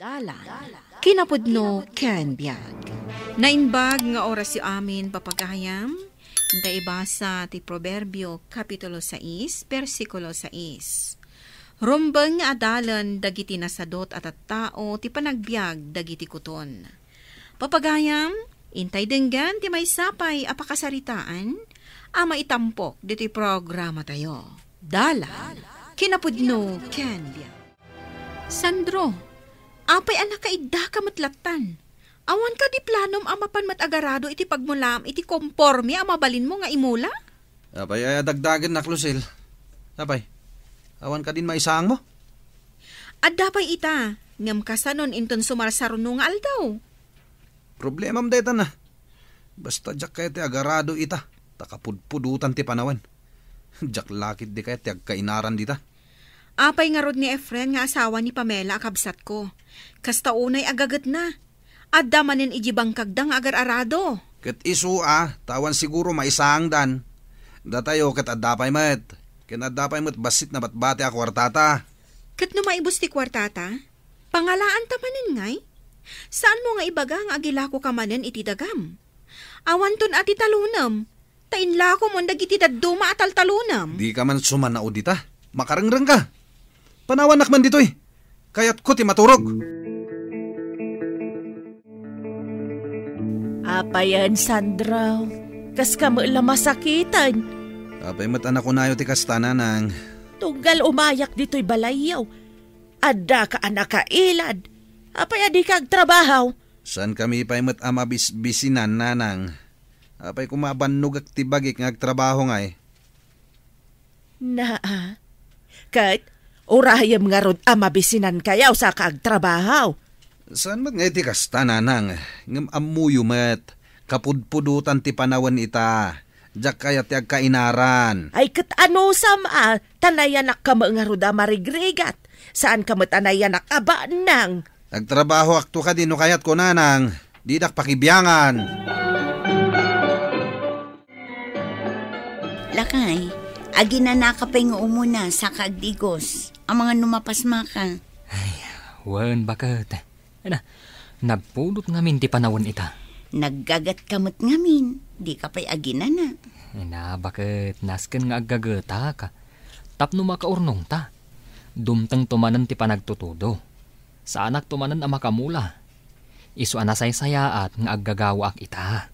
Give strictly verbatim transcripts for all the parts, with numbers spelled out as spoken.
Dalan, kinapudno ken biag. Naimbag nga orasyo amin, papagayam. Inta ibasa ti Proverbio, Kapitulo sais, bersikulo sais. Rumbeng nga adalen dagiti nasadot a tattao ti panagbiag dagiti kuton. Papagayam, intay denggen ti maysa pay a pakasaritaan a maitampok ditoy programatayo. Dalan, kinapudno ken biag. Sandro, apay a nakaiddaka met lattan? Awan kadi planom a mapan met agarado iti pagmulaam iti komporme a mabalinmo nga imula? Apay a dagdagennak, Lucille? Apay, awan kadin maisangmo? Adda pay ita, ngem kasanon inton sumarsaruno nga aldaw? Problemam dayta na. Basta diak kayat ti agarado ita, ta kapudpudotan ti panawen. Diak la ketdi kayat ti agkainaran dita. Apay ngarud ni Efren nga asawa ni Pamela a kabsatko? Kasta unay a gagetna. Adda manen idiay bangkagda nga agar-arado. Ket isu a, ta awan siguro maisangdan. Datayo ket adda pay met. Ken adda pay met bassit nabatbati a kuartata. Ket no maibus ti kuartata, pangalaanta manen ngay? Saanmo nga ibaga nga agilakoka manen iti dagam? Awanton a ti talunem, ta inlakom on dagiti dadduma a taltalunem. Dika man sumanaw dita. Makarengrengka. Panawannak man ditoy. Kayatko ti maturog. Apayen, Sandro? Kaska met la masakiten? Apay met a nakunayo ti kasta, nanang? Tunggal umayak ditoy balayyo, addaka a nakailad. Apay a dika agtrabaho? Saankami pay met a mabisbisinan, nanang. Apay koma a bannogak ti bagik nga agtrabaho ngay? Naa. Ket urayem ngarud a mabisinankayo saka agtrabaho. Saan met nga iti kasta, nanang? Ngem ammoyo met, kapudpudotan ti panawen ita. Diak kayat ti agkainaran. Ay, ket anusam a, ta nayanak ka met ngarud a marigrigat. Saanka met a nayanak a bannang. Agtrabahoakto kadi no kayatko, nanang. Didak pakibiangan. Lakay, aginanaka pay nga umuna, saka agdigos. Amangan no mapasmaka. Ay, wen, baket. Ana, nagpudot ngamin ti panawen ita. Naggagetka met ngamin, dika pay aginana. Ana, baket, nasken nga aggagetak. Tapno makaurnongta. Dumtengto manen ti panagtutudo. Saanakto manen a makamula. Isu a nasaysayaat nga aggagawaak ita.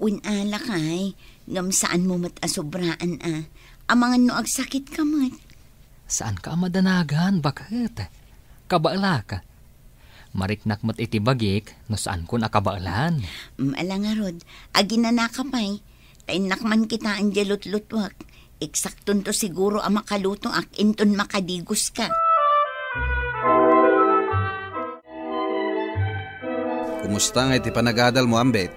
Wen a, lakay, ngem saanmo met a sobraan a. Amangan no agsakitka met. Saanka a madanagan, baket? Kabaelak. Mariknak met iti bagik no saankon a kabaelan. Mm, ala ngarud, aginanaka pay. Ta innak man kitaen diay lutlutuek. Eksaktonto siguro a makalutoak inton makadigoska. Kumusta ngay ti panagadalmo, Ambet?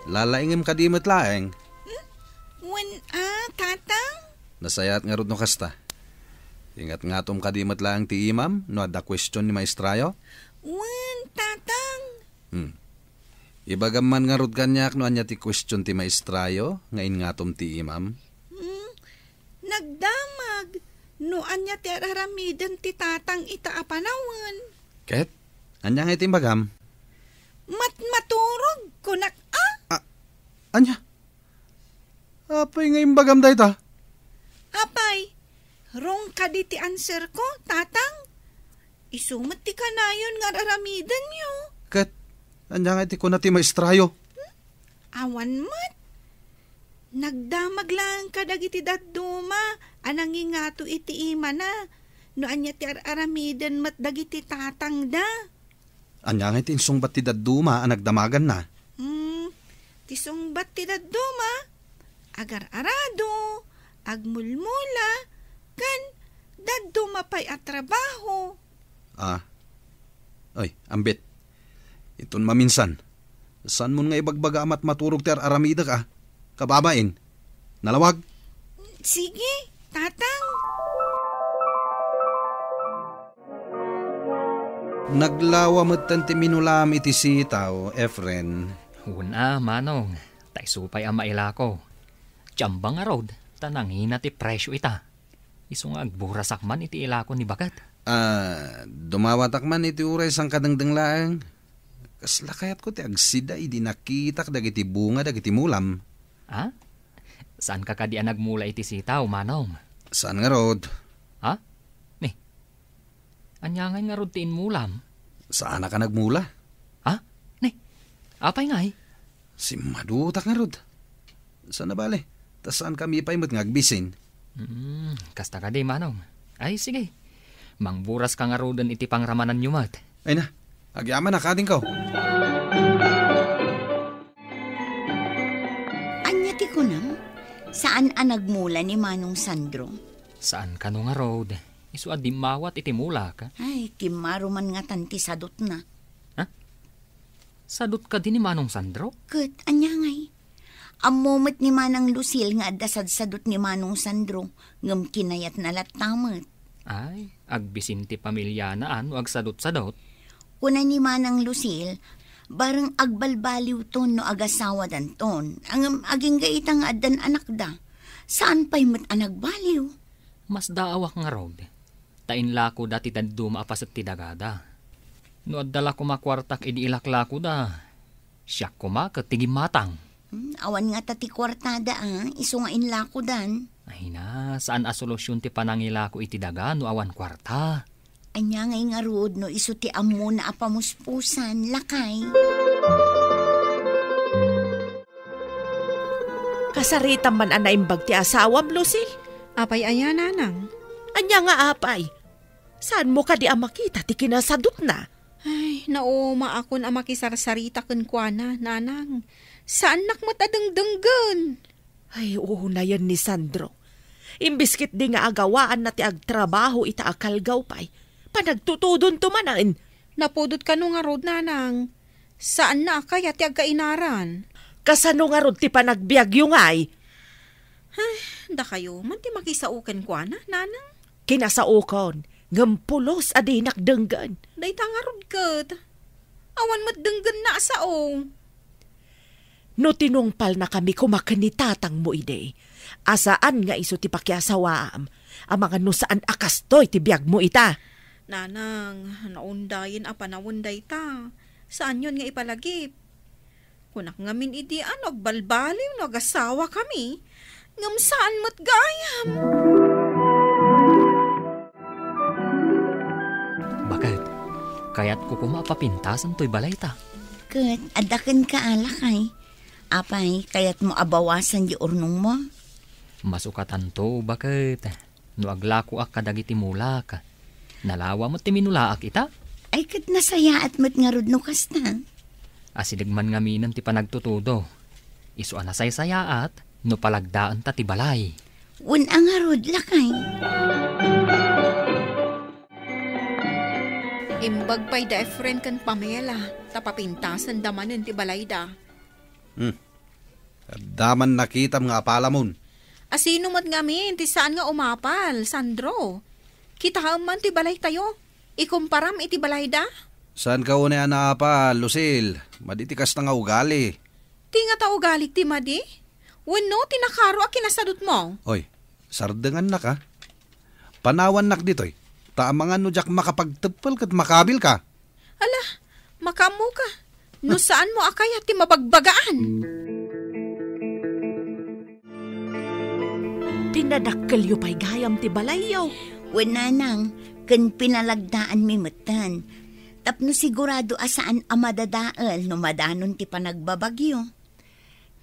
Lalaingem kadi met laeng? Hmm? Wen a, Tatang? Nasayaat ngarud no kasta. Ingatngatom kadi met laeng ti imam no adda question ni maestrayo? Wen, Tatang. Hmm. Ibagam man ngarud kaniak no ania ti question ti maestrayo nga ingatom ti imam? Hmm. Nagdamag no ania ti ar-aramiden ti Tatang ita a panawen. Ket? Ania ngay ti imbagam? Mat-, maturog, kunak a. A-, ania? Apay nga imbagam dayta? Apay, wrong kadi ti answer ko, Tatang? Isu met ti kanayon nga ar-aramidenyo. Ket, ania ngay ti kuna ti maestrayo? Hmm? Awan met. Nagdamag laeng kadagiti dadduma a nangingato iti imana no ania ti ar-aramiden met dagiti tatangda. Ania ngay ti insungbat ti dadduma a nagdamaganna? Hmm, ti sungbat ti dadduma, agar-arado, agmulmula, ken dadduma pay a trabaho. Ah. Oy, Ambet. Iton maminsan, saanmon nga ibagbaga a matmaturog ti ar-aramidek a? Kababain, nalawag? Sige, Tatang. Naglawa metten ti minulaam iti sitaw, Efren. Wen a, Manong, ta isu pay a mailako. Diak ngarud, ta nangina ti presio ita. Isu nga agburasak man iti ilako ni baket. Ah, dumawatak man iti uray sangkadengdeng laeng. Kasla kayatko ti agsida idi nakitak dagiti bunga dagiti mulam. Ah? Saan ka kadi a nagmula iti sitaw, Manong? Saan ngarud? Ha? Ni, ania ngay ngarud ti inmulam? Saanak a nagmula. Ha? Ni, apay ngay? Simmadutak ngarud. Saan a bale, ta saan kami pay met nga agbisin. Hmm, kasta kadi, Manong. Ay, sige. Mangburas ka ngaruden iti pangramananyo met. Ay na, agyamanak, adingko. Ania ti kunam? Saan a nagmula ni Manong Sandro? Saan kano ngarud? Isu a dimmawat iti mulak. Ay, kimmaro man ngatan ti sadutna. Ha? Sadut kadi ni Manong Sandro? Ket ania ngay? Ammo met ni Manang Lucille nga adda sadsadut ni Manong Sandro, ngem kinayatna latta met. Ay, agbisin ti pamilyana a no agsadutsadut. Kuna ni Manang Lucille, bareng agbalbaliwton no agasawadanton, ngem agingga ita nga addan anakda. Saan pay met a nagbaliw? Masdaawak ngarud, ta inlakoda ti dadduma a paset ti dagada. No adda la koma kuartak idi ilaklakoda, siak koma ket ti gimmatang. Hmm, awan ngata ti kuartada a, isu nga inlakodan. Ay na, saan a solusion ti panangilako iti daga no awan kuarta. Ania ngay ngarud no isu ti ammona a pamuspusan, lakay? Kasaritam man a naimbag ti asawam, Lucille? Apay aya, nanang? Ania nga apay? Saanmo kadi a makita ti kinasadutna? Ay, naumaakon a makisarsarita kenkuana, nanang. Saannak met a dengdenggen. Ay, unayen ni Sandro. Imbes ketdi nga agawaanna ti agtrabaho ita a kalgaw pay, panagtutudonto manen. Napudot kano ngarud, nanang? Saanna a kayat ti agkainaran. Kasano ngarud ti panagbiagyo ngay? Ay, dakayo man ti makisao kenkuana, nanang? Kinasaokon, ngem pulos a dinak denggen. Dayta ngarud ket. Awan met denggenna a sao. No tinungpalnakami koma ken ni tatangmo idi, a saan nga isu ti pakiasawaam, amangan no saan a kastoy ti biagmo ita. Nanang, naundayen a panawen dayta. Saanyon nga ipalagip. Kunak ngamin idi a no agbalbaliw no agasawakami, ngem saan met gayam. Baket, kayatko koma a papintasen toy balayta. Ket adda kenka a lakay. Apay, kayatmo a bawasan ti urnongmo? Masukatanto, baket. No aglakoak kadagiti mulak, nalawa met ti minulaak ita. Ay, ket nasayaat met ngarud no kasta. Asideg man ngaminen ti panagtutudo. Isu a nasaysayaat no palagdaenta ti balay. Wen a ngarud, lakay. Imbag pay da Efren ken Pamela, ta papintasenda manen ti balayda. Hmm. Adda man nakitam nga apalamon. Asino met ngamin ti saan nga umapal, Sandro? Kitaem man ti balaytayo. Ikumparam iti balayda? Saanka unay a naapal, Lucille. Madi ti kasta nga ugali. Ti ngata ugalik ti madi? Wenno ti nakaro a kinasadutmo? Oy, sardengannaka. Panawannak ditoy. Ta amangan no diak makapagteppel ket makabilka. Ala, makaammoka. No saanmo a kayat ti mabagbagaan. Pinadakkelyo pay gayam ti balayyo. Wen, nanang, ken pinalagdaanmi metten. Tapno sigurado a saan a madadael no madanon ti panagbabagyo.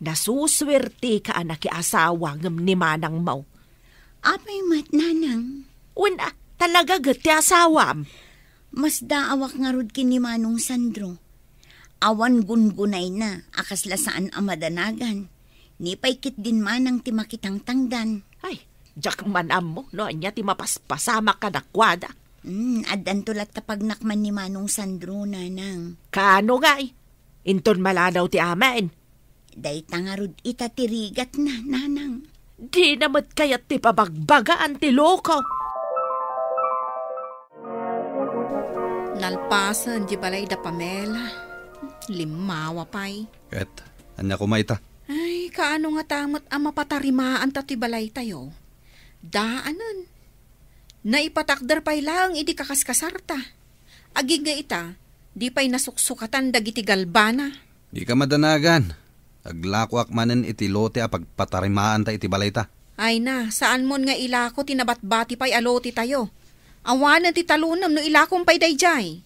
Nasusuerteka a nakiasawa ngem ni manangmo. Apay met, nanang? Wen a, talaga ket ti asawam? Masdaawak ngarud ken ni Manong Sandro. Awan gungunayna a kasla saan a madanagan. Ni pay ketdin manang ti makitangtangdan. Ay, diak man ammo no ania ti mapaspasamak kadakuada. Hmm, addanto latta pagnakman ni Manong Sandro, nanang. Kaano ngay? Inton maladaw ti amin. Dayta ngarud ita ti rigatna, nanang. Dina met kayat ti pabagbagaan ti loko. Nalpasen di balay da Pamela. Limmawa pay. Ket, ania koma ita? Ay, kaano ngata met a mapatarimaanta ti balaytayo? Daanen. Naipatakder pay laeng idi kakaskasarta. Agingga ita, di pay nasuksukatan dagiti galbana. Dika madanagan. Aglakoak manen iti lote a pagpatarimaanta iti balayta. Ay na, saanmon nga ilako ti nabatbati pay a lotetayo. Awanen ti talunem no ilakom pay daydiay.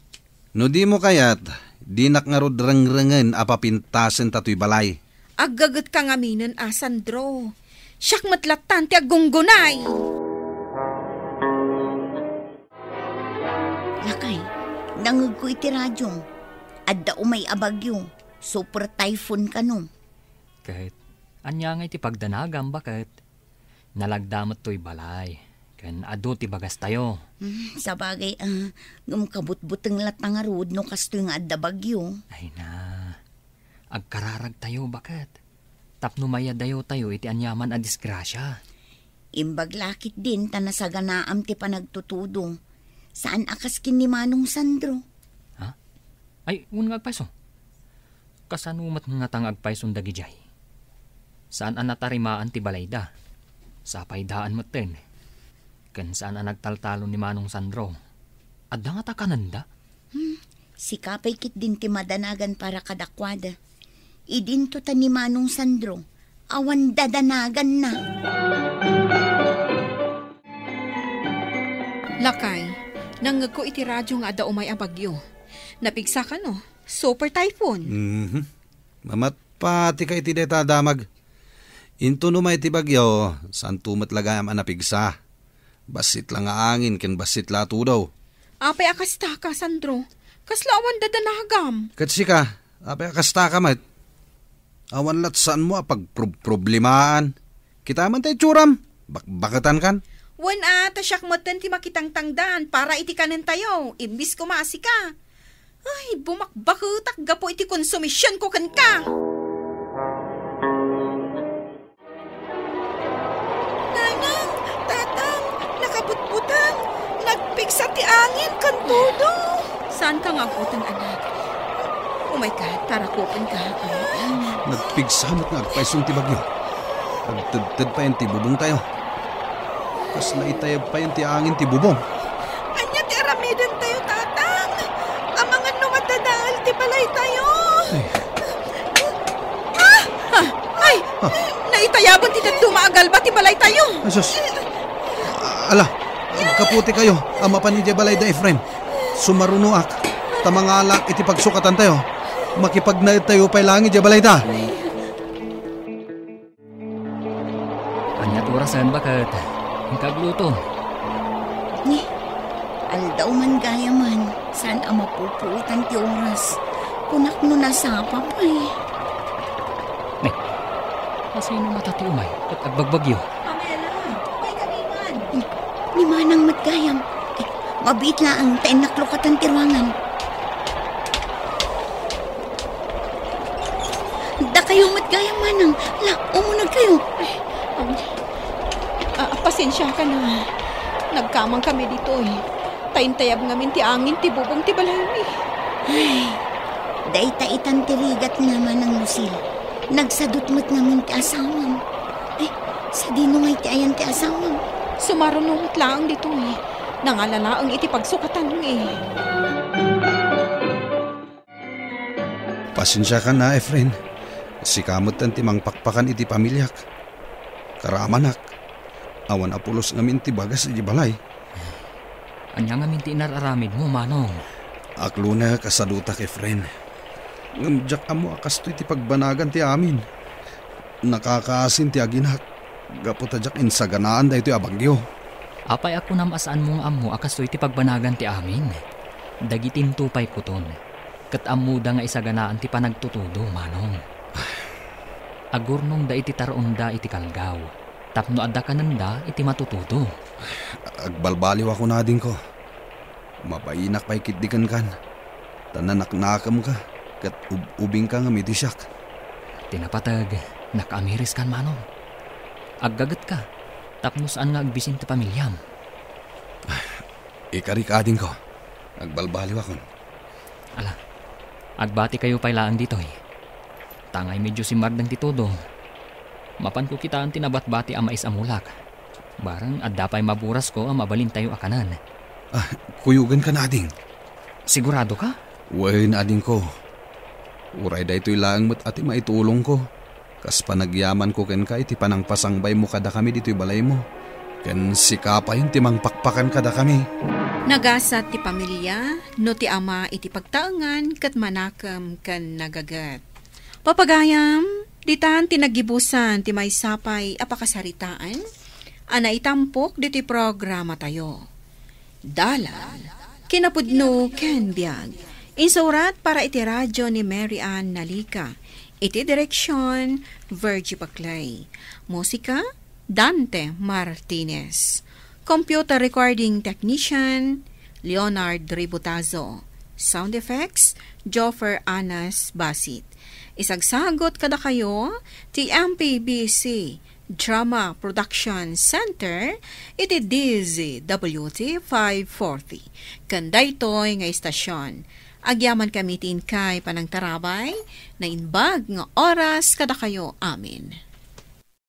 No dimo kayat, dinak ngarud rengrengen a papintasenta toy balay. Aggagetka ngaminen a, Sandro. Siak met lattan ti aggunggunay. Lakay, nangngegko iti radio. Adda umay a bagyo. Super typhoon kano. Ket ania ngay ti pagdanagam, baket? Nalagda met toy balay, ken adu ti bagastayo. Hmm, sabagay, ah, ngem kabutbuteng latta ngarud no kastoy nga adda bagyo. Ay na, agkararagtayo, baket? Tapno mayadayotayo iti aniaman a disgrasia. Imbag la ketdin ta nasaganaam ti panagtutudo. Saan a kas ken ni Manong Sandro. Ha? Ay, wen nga agpayso. Kasano met ngata nga agpayson dagidiay? Saan a natarimaan ti balayda. Sapay daan metten. Ken saan a nagtaltalon ni Manong Sandro. Adda ngata kanenda? Hmm, sika pay ketdin ti madanagan para kadakuada. Idinto ta ni Manong Sandro, awan dadanaganna. Lakay, nangngegko iti radio nga adda umay a bagyo. Napigsa kano? Super typhoon. Mhm. Mamatpatika iti dayta a damag. Inton umay ti bagyo, saanto met la gayam a napigsa. Bassit la nga angin ken bassit la a tudo. Apay a kastaka, Sandro? Kasla awan dadanagam? Ket sika, apay a kastaka met? Awan lat saanmo a pagprob-, problemaan. Kita man ta itsuram. Bakbaketan kan. Wen a, ta siak metten ti makitangtangdan para iti kanentayo, imbis koma a sika. Ay, bumakbaketak gapu iti konsumisionko kenka. Nanang, tatang, nakabutbuteng, nagpigsa ti angin ken tudo. Saanka nga aguteng, anak? Umayka, tarakupenka. Nagpigsa met nga agpayson ti bagyo. Agtedted payen ti bubongtayo. Kasla itayab payen ti angin ti bubong. Ania ti aramidentayo, tatang? Amangan no madadael ti balaytayo. Ay. Ah! Ah! Ay! Ah. Naitayaban ti dadduma a galba ti balaytayo. Ay, sus. Ala, agkaputikayo a mapan idiay balayda, Efren. Sumarunoak, ta mangalaak iti pagsukatantayo. Makipagnaedtayo pay laeng idiay balayda. Ania ti orasen, baket? Inka agluto. Ni, aldaw man gayamen, saan a mapupuotan ti oras. Kunak no nasapa pay. Ne, asino ngata ti umay ket agbagbagyo? Pamela, umayka man. Ni Manang met gayam. Eh, mabiit laeng ta innak lukatan ti ruangan. Dakayo met gayam, Manang. La, umunegkayo. Ay, um, ah, pasensiakan a. Nagkamangkami ditoy. Ta intayab ngamin ti angin ti bubong ti balaymi. Ay, dayta itan ti rigat nga, Manang Lucille. Nagsadut met ngamin ti asawam. Ay, sadino ngay ti ayan ti asawam? Sumaruno met laeng ditoy. Nangala laeng iti pagsukatanmi. Pasensiakan a, Efren. Sika metten ti mangpakpakan iti pamiliak. Karamanak, awan a pulos ngamin ti bagas iti balay. Ania ngamin ti inar-aramidmo, Manong? Aklonek a sadutak, Efren. Ngem diak ammo a kastoy ti pagbanagan ti amin. Nakakaasin ti aginak gapu ta diak insaganaan daytoy a bagyo. Apay a kunam a saanmo nga ammo a kastoy ti pagbanagan ti amin? Dagitinto pay kuton, ket ammoda nga isaganaan ti panagtutudo, Manong. Agurnongda iti tar-onda iti kalgaw tapno adda kanenda iti matutudo. Agbalbaliwakon, adingko. Mabainak pay ketdi kenkan, ta nanaknakemka ket ub-ubingka ngem iti siak. Ti napateg, nakaamiriskan, Manong. Aggagetka tapno saan nga agbisin ti pamiliam. Ikarik, adingko. Agbalbaliwakon. Ala, agbatikayo pay laeng ditoy. Ta ngay medyo simmardeng ti tudo, mapanko kitaen ti nabatbati a mais a mulak. Barang adda pay maburasko a mabalintayo a kanan. Ah, kuyogenka na, ading. Sigurado ka? Wen, adingko. Uray daytoy laeng met a ti maitulongko. Kas panagyamanko kenka iti panangpasangbaymo kadakami ditoy balaymo. Ken sika pay ti mangpakpakan kadakami. Nagasat ti pamilia no ti ama iti pagtaengan ket manakem ken nagaget. Papagayam, ditan ti naggibusan ti maysa pay a pakasaritaan a naitampok ditoy programatayo. Dalan, kinapudno ken biag. Insurat para iti radyo ni Mary Ann Nalica. Iti direksyon, Virgie Paclay. Musika, Dante Martinez. Computer recording technician, Leonard Ributazo. Sound effects, Joffer Anas Basit. Isagsagot kadakayo ti M P B C Drama Production Center iti D Z W T five forty. Ken daytoy nga istasyon, agyaman kami ti inkay panangtarabay, naimbag nga oras kadakayo amin.